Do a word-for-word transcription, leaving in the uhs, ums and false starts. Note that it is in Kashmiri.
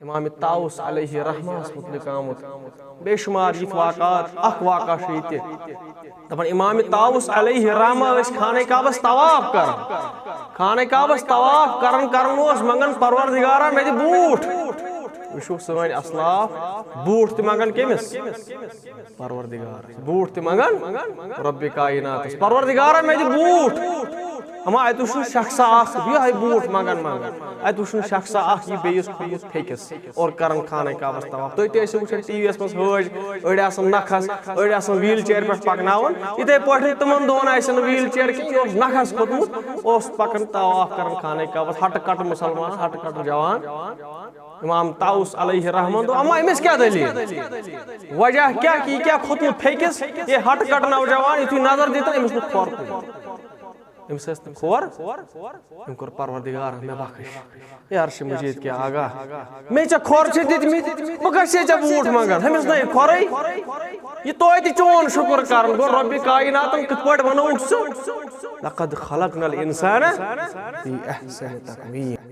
امام طاووس علیہ رحمہ ہس متعلق آمُت بے شمار یِتھ واقعات۔ اکھ واقعہ چھُ ییٚتہِ، دپان امام طاووس علیہ رحمہ ٲسۍ خانہ کعبس طواف کران۔ خانہ کعبس طواف کران کران اوس منگان، پروردگارا، مےٚ دِ بوٗٹھ۔ وٕچھِو سٲنۍ اسلاف، بوٗٹھ تہِ منگان کٔمِس؟ پروردگار۔ بوٗٹھ تہِ منگان رۄبِ کائناتس، پروردگارا، مےٚ دِ بوٗٹھ۔ اما اتہِ وٕچھُن شخصا اکھ یِہوٚے بوٗٹھ منگان منگان، اتہِ وٕچھُن شخصا اکھ یہِ بیٚیِس کھوٚتمُت پھیٚکِس اور کران خانہ کعبس طواف۔ تُہۍ تہِ ٲسِو وٕچھان ٹی وی یس منٛز حٲج، أڑۍ آسان نکھس، أڑۍ آسان ویٖل چیئر پٮ۪ٹھ پکناوان۔ یِتھے پٲٹھۍ تِمن دۄن آسہِ نہٕ ویٖل چیئر کینٛہہ، یہِ اوس نکھس کھوٚتمُت، اوس پکان طواف کران خانہ کعبس، ہٹہٕ کٹہٕ مسلمان، ہٹہٕ کٹہٕ جوان۔ امام طاووس علیہ رحمہ دوٚپ، اما أمِس کیٛاہ دٔلیٖل؟ وجہ کیٛاہ کہِ یہِ کیٛاہ کھوٚتمُت پھیٚکِس؟ یہِ ہٹہٕ کٹہٕ نوجوان، یُتھُے نظر دِتن، أمِس لوٚگ کھۄر کُن۔ أمِس ٲس نہٕ کھۄر، أمۍ کوٚر، پروردگار، مےٚ بخش۔ اے عرشِ مجیٖد کیٛاہ آگاہ، مےٚ ژےٚ کھۄر چھِ دِتمٕتۍ، بہٕ کَتہِ چھُسے ژےٚ بوٗٹھ منٛگان؟ أمِس نَے کھۄرٕے۔ یہِ توتہِ چون شُکُر کَرُن گوٚو رۄبِ کائناتَن، کِتھ پٲٹھۍ وَنووُکھ ژٕ؟ لقد خلقنا الانسان فی احسن تقویم۔